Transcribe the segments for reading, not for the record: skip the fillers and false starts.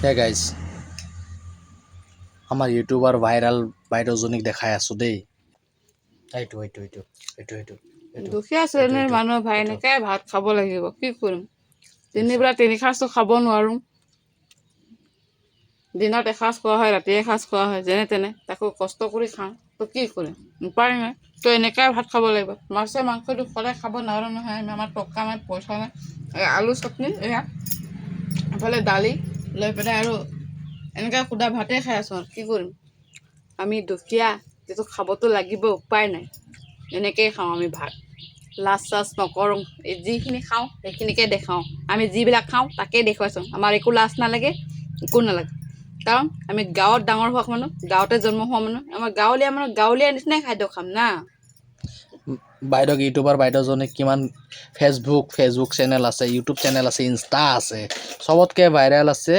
Hey guys, আমাৰ YouTuber viral বাইদেউজনীক দেখাই আছোঁ দেই। এইটো, এইটো, এইটো, এইটো, এইটো, এইটো। দুখীয়া শ্ৰেণীৰ এইটো, মানুহ ভাই, এইটো। এনেকাই ভাত খাব লাগিব। কি কৰিম? তিনিবেলা তিনি সাঁজটো খাব নোৱাৰোঁ। দিনত এসাঁজ খোৱা হয়, ৰাতি এসাঁজ খোৱা হয়, যেনে তেনে তাকো কষ্ট কৰি খাওঁ। তো কি কৰিম, উপায় নাই। তো এনেকাই ভাত খাব লাগিব। মাছে মাংসটো সদায় খাব নোৱাৰোঁ নহয় আমি। আমাৰ টকা নাই, পইচা নাই। এই আলু চাটনি, এয়া এফালে দালি লৈ পেলাই আৰু এনেকৈ সুদা ভাতেই খাই আছোঁ। আৰু কি কৰিম? আমি দুখীয়া যিটো, খাবতো লাগিব, উপায় নাই। এনেকেই খাওঁ আমি ভাত। লাজ চাজ নকৰোঁ। এই যিখিনি খাওঁ সেইখিনিকে দেখাওঁ। আমি যিবিলাক খাওঁ তাকেই দেখুৱাইছোঁ। আমাৰ একো লাজ নালাগে, একো নালাগে। কাৰণ আমি গাঁৱত ডাঙৰ হোৱা মানুহ, গাঁৱতে জন্ম হোৱা মানুহ। আমাৰ গাঁৱলীয়া মানুহ, গাঁৱলীয়া নিচিনাই খাদ্য খাম না। বাইদেউক, ইউটিউবাৰ বাইদেউজনীক কিমান ফেচবুক চেনেল আছে, ইউটিউব চেনেল আছে, ইনষ্টা আছে, চবতকৈ ভাইৰেল আছে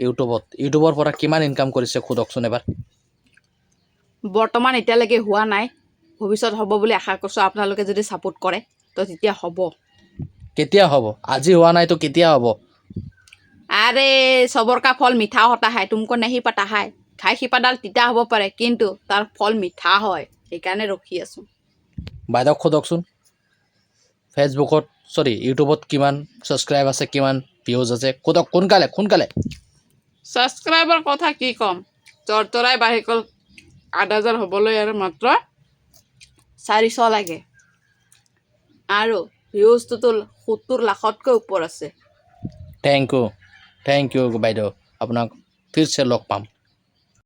ইউটিউবত। ইউটিউবৰ পৰা কিমান ইনকাম কৰিছে, সোধকচোন এবাৰ। বৰ্তমান এতিয়ালৈকে হোৱা নাই। ভৱিষ্যত হ'ব বুলি আশা কৰিছোঁ। আপোনালোকে যদি ছাপোৰ্ট কৰে তো তেতিয়া হ'ব। কেতিয়া হ'ব? আজি হোৱা নাই তো কেতিয়া হ'ব? আৰে, सब्र का फल मीठा होता है, तुमको नहीं पता है। ঘাই শিপাডাল তিতা হ'ব পাৰে, কিন্তু তাৰ ফল মিঠা হয়। সেইকাৰণে ৰখি আছোঁ। বাইদেউক সোধকচোন, ফেচবুকত, চৰি, ইউটিউবত কিমান ছাবস্ক্ৰাইব আছে, কিমান ভিউজ আছে, সোধক সোনকালে, সোনকালে। ছাবস্ক্ৰাইবৰ কথা কি ক'ম, চৰচৰাই বাঢ়ি গ'ল। 8,000 হ'বলৈ আৰু মাত্ৰ 400 লাগে। আৰু ভিউজটোতো 70 লাখতকৈ ওপৰ আছে। Thank U, thank U বাইদেউ। আপোনাক फिर से লগ পাম।